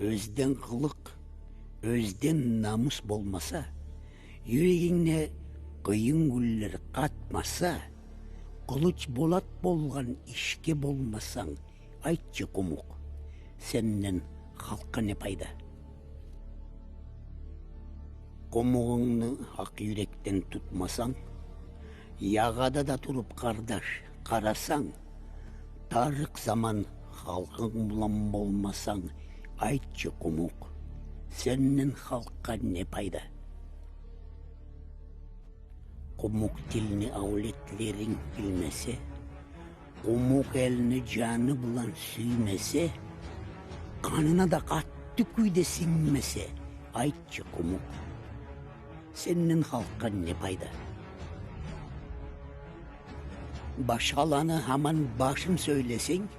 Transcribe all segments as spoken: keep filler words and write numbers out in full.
Оьзден къылыкъ, оьзден намус болмаса, юрегингде къыйын гюнлер къатмаса, Къылыч Болат болгъан ишге болмасанг, айтчы, къумукъ, сенден халкъгъа не пайда? Къумугъунгну гьакъ юрекден тутмасанг, ягъада да туруп, къардаш, къарасанг, тарыкъ заман халкъынг булан болмасанг, айтчы, къумукъ, сенден халкъгъа не пайда? Къумукъ тилни авлетлеринг билмесе, къумукъ элни жаны булан сюймесе, къанына да къатты кюйде сингмесе, айтчы, къумукъ, сенден халкъгъа не пайда? Башгъаланы гьаман башын сёйлесенг,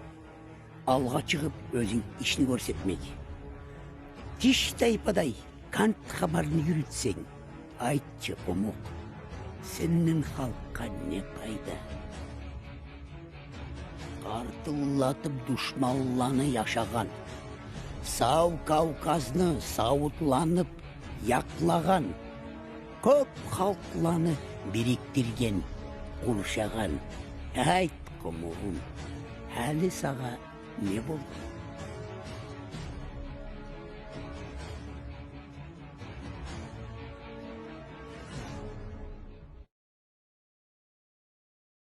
алгъа чыгъып оьзюнг ишни гёрсетмей, тиштайпадай кант хабарны юрютсенг, айтчы, къумукъ, сенден халкъгъа не пайда? Къартыллатып душманланы яшагъан, сав Кавказны савутланып якълагъан, кёп халкъланы бирикдирген, къуршагъан. Айт, къумугъум, гьали сагъа не болгъан?